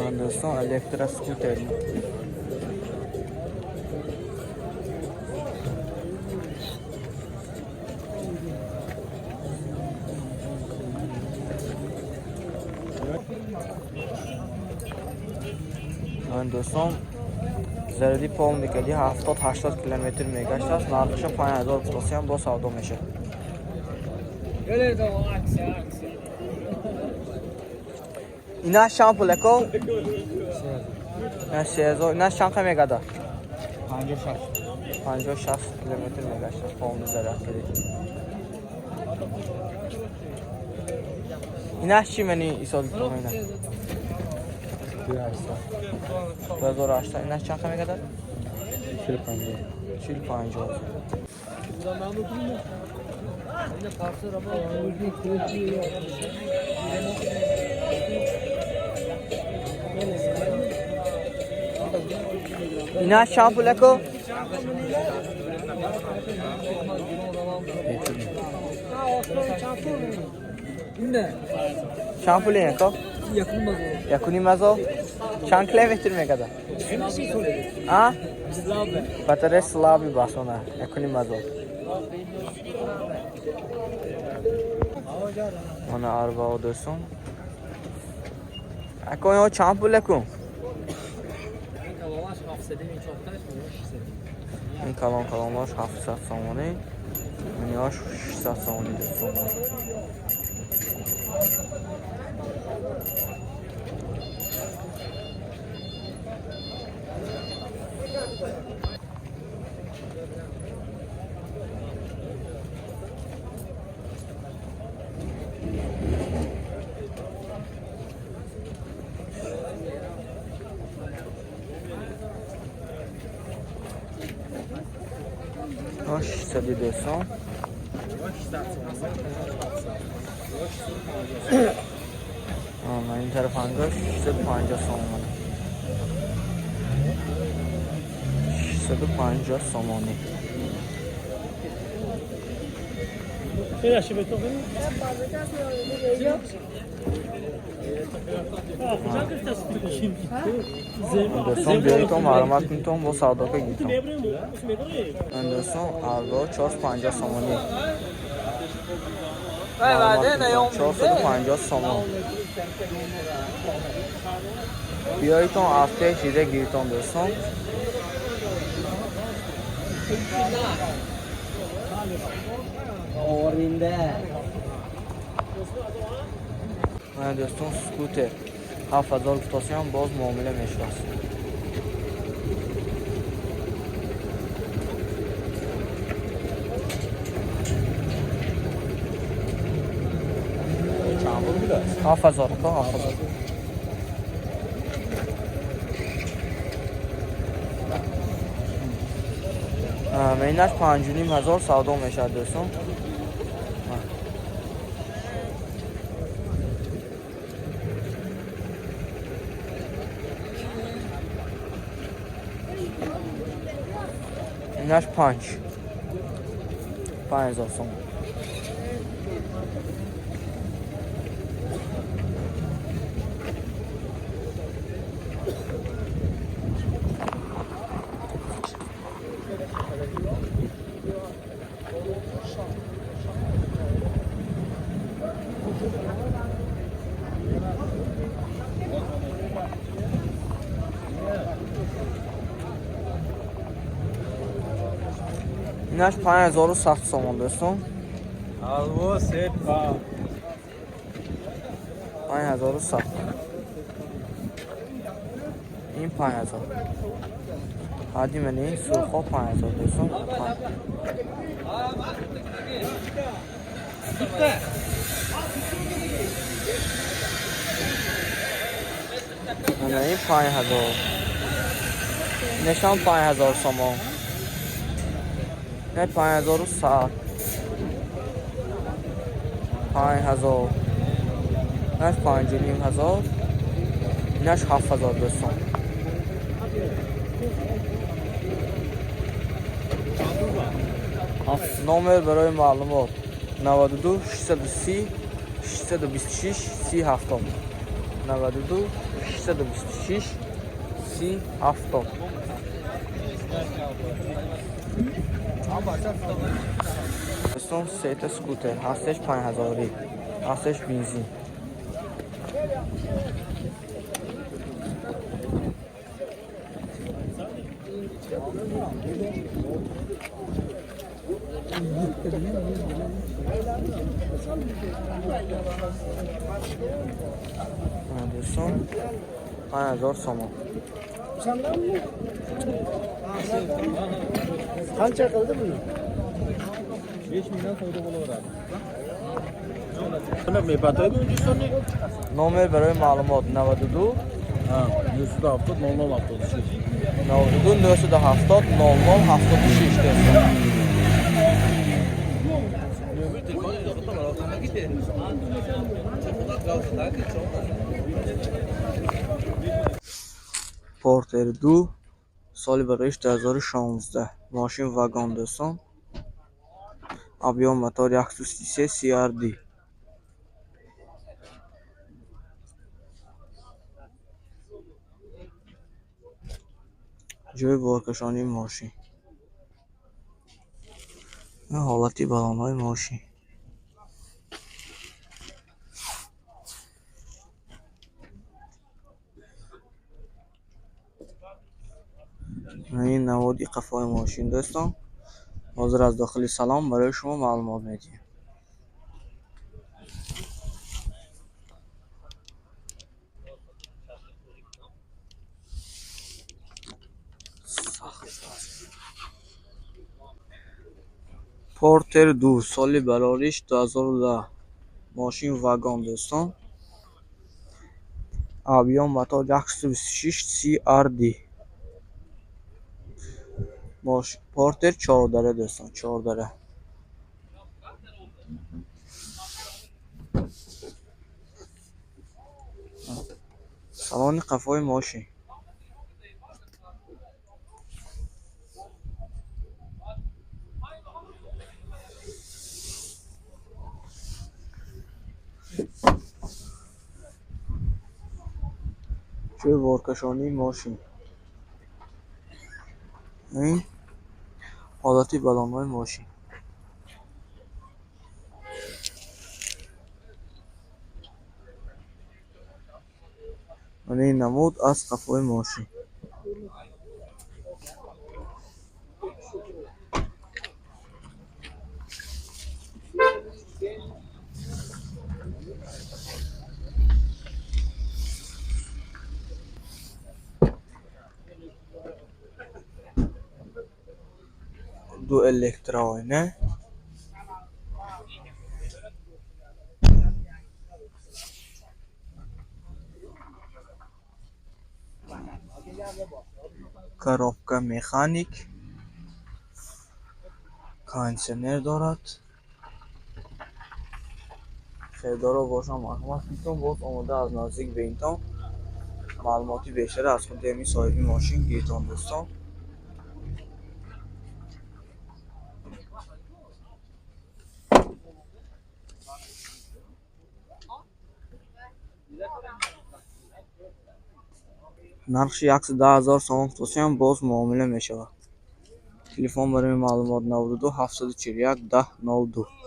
Дӯстон, электроскутер. Дӯстон, заряди полный кади 70-80 километр мегаштааст. Нархша 5000 русиям бо савдо мешавад. Инаш чанд пул, ако? Инаш 3000. Инаш чанд қа мегада? 56. 50-60 километр мегаштааст полный заряд кади. Инаш чӣ мани исод ина? 2800. Инаш чанд қа мегада? 45. 40-50. Инаш чанд пул, ако? Чанд пул ин, ако? Якуним ҳазор. Чанд километр мегада? А? Батарея слабый басона. 1,5 ҳазор. Мана арбао, дӯстон. Ако, ино чанд пул акун? Ин калон калонҳош 700 сомонӣ, миниҳош 600 сомонӣ, дӯстон. 600, дӯстон. Ин тараф ангош 650 сомонӣ. 650 сомонӣ. Şey Дӯстон, биёитон, маълумот кунитон, бо савдока гиритон. Дӯстон, арбо 450 сомонӣ. 450 сомон. Биёитон, ҳафтаи чизе гиритон, дӯстон. Мана, дӯстон, скутер 7000 гуфтосиам, боз муомила мешавад. Чанд пул будааст? 7000, ко, 7000. Инаш 5500 савдо мешавад, дӯстон. Инаш 5000 сомон. Инаш 5100 сомон, дӯстон. Алво сепа. 5100. Ин 5000. Ҳади мани сурхо 5000, дӯстон. Панҷ. Мана ин 5000. Инашам 5000 сомон. Не, 5100. 5000. Инаш 5500. Инаш 7000, дӯстон. Номер барои маълумот: 92 630 626 37, 92. 826 30 70. Дӯстон, сета скутер, ҳастеш 5000-ӣ, ҳастеш бензин. Дӯстон, 5000 сомон. Qancha qildi buni? 5 mingdan savdo bo'laveradi. Номер барои маълумот 92 970 0076. 92 970 00 76, дӯстон. Портер 2, соли бароиш 2016, мошин вагон, дӯстон. Объём мотор 133 CRD. Ҷои боркашонии мошин. Ин ҳолати балонҳои мошин. Ин наводи қафои мошин, дӯстон. Ҳозир аз дохили салон барои шумо маълумот медиҳем. Портер 2, соли барориш 2010, мошин вагон, дӯстон. Объём мотор 126 CRD. Портер чордара, дӯстон, чордара. Салони қафои мошин. Ҷои боркашонии мошин. Ин ҳолати балонҳои мошин. Ин намуд аз қафои мошин. Ду электрооина. Коробка механик. Кондитсионер дорад. Хелдоро бошам, марҳамат кунтон, боз омода аз наздик бинтон. Маълумоти бештар аз худи ҳамин соҳиби мошин гиритон, дӯстон. Нархи 110 000 сомон фурӯшиам боз муомила мешавад. Телефон барои маълумот 92 741 10 02.